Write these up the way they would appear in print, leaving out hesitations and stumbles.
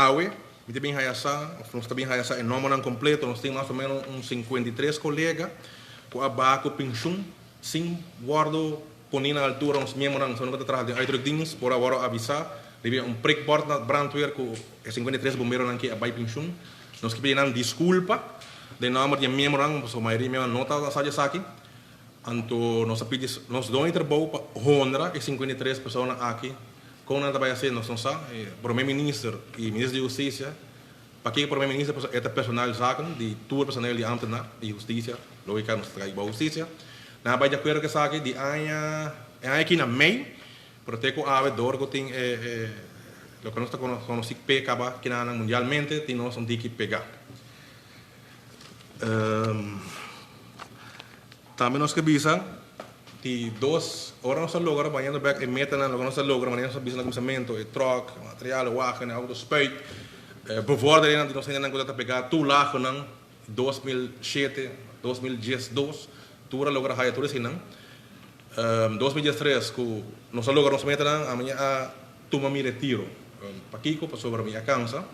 Awe, mi ta bin haya sa, of nos ta bin haya sa e nombernan completo, nos tin mas o menos un 53 colega cu a baha cu pensioen sin wordo poni na altura. Nos miembronan, nos ta traha den uitrukdienst, por a wordo avisa riba un prikbord na brandweer cu e 53 bomberonan cu a bay pensioen. Nos ke pidi nan disculpa den nomber di e miembronan, pasobra mayoria di miembronan no ta sa di esaki. Anto nos a pidi nos doño di trabou pa honra e 53 persona aki. Con nan ta bay haci, nos no sa. E Prome Minister y Minister di Husticia, pakico Prome Minister? Pasobra e ta personal zaken di tur personeel di ambtenaar di husticia, logica nos ta traha bou husticia. Nan a bay di acuerdo cu esaki di aña e aña aki na mei, pero te cu awe door cu tin e loke nos ta conoci pe caba kinanan mundialmente tin nos un tiki pega. Tambe nos ke bisa di dos ora nos a logra bayendo bek e metanan loke nos a logra manera nos a bisa na kuminsamentu, e truck, e material, e wagen, e auto spuit, e bevorderingen di nos hendenan ku ta pega toelagennan 2007, 2012 tur a logra haya tur eseinan. 2013 ku nos a logra nos metanan ami a tuma mi retiro. Pakiko? Pasobra mi a kansa.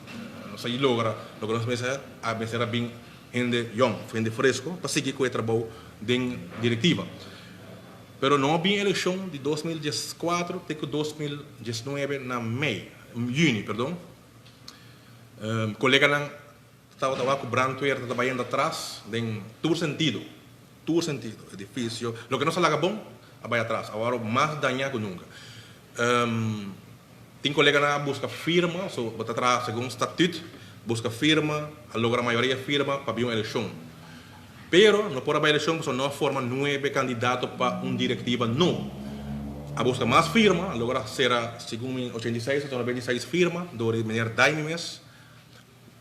Nos a logra loke nos mester a mester a bin hende yong of hende fresco pa sigui cu e trabou den directiva. Pero no a bin eleccion di 2014 te cu 2019 na mei, juni, perdon. Coleganan tabata wak cu brandweer ta bayendo atras den tur sentido, tur sentido. Edificio, loke nos a laga bon a bay atras, awor mas daña cu nunca. Tin coleganan a busca firma, so bo ta traha segun statuut, busca firma, a logra mayoria firma pa bin un eleccion. Pero no por a bay eleccion pasobra no a forma nuebe candidato pa un directiva nobo. A busca mas firma, a logra cera segun mi 86 o 96 firma door di meneer Daimi mes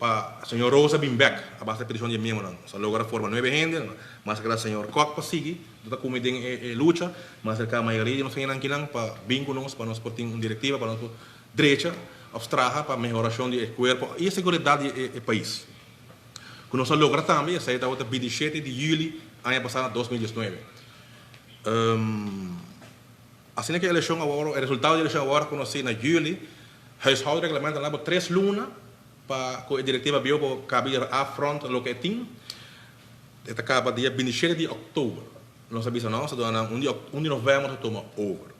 pa señor Rosa bin bek a base di peticion di e miembronan. Nos a logra forma nuebe hende, mas acerca señor Kok pa sigui, no ta cumi den e lucha, mas acerca mayoria di nos hendenan kinan pa bin cu nos pa nos por tin un directiva pa nos por drecha of traha pa mehoracion di e cuerpo y e seguridad di e pais. Cu nos a logra tambe, esey tabata 27 di juli aña pasa 2019. Asina cu e eleccion awor, e resultado di e eleccion awor a conoci na juli, Huishoudreglement a laba 3 luna pa cu e directiva bieu por cabi afrond loke e tin. E ta caba dia 27 di october. Nos a bisa nos, a duna 1 di november ta tuma over.